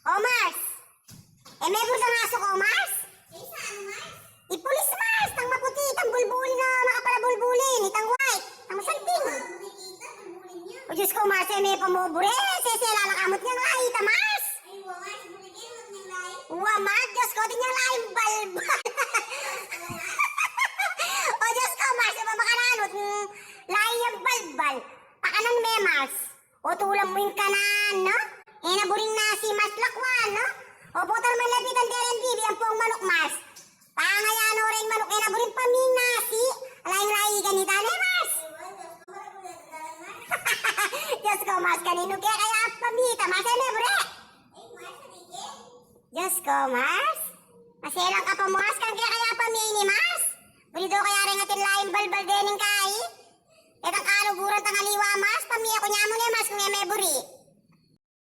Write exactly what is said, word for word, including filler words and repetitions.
O, Mars. E me buri itang asu ku, Mars? Ipulis, Mars. Itang maputi, itang bulbulin a makapal a bulbulin, itang white, itang masanting. O Diyos ku, Mars, e me pa mu buri. Sese, lalakamut nyang layi ita, Mars. Wa, Mars, Diyos ku, atin yang laying balbal. O Diyos ku, Mars, e pa makananu, mm, layi yang balbal. Pakanan me, Mars. O, tulan mu ing kanan, no? E na buring nasi, Mars, lakwan, no? O, putar man lapitan deren bibi, ampong manuk, Mars. Pangayanu reng manuk, e na buring paming nasi. Ala ing layi ganita ne, Mars. Diyos ku, Mars, kaninu ke kaya pamita, Mars, e me buri? Diyos ku, Mars. Maselang ka pa, Mars, kan ke kaya pamini, Mars? Buri do kaya reng atin laying balbal dening kai? Detang kaluguran tang aliwa, Mars, pamie ku nyamu ne, Mars, kung e me buri.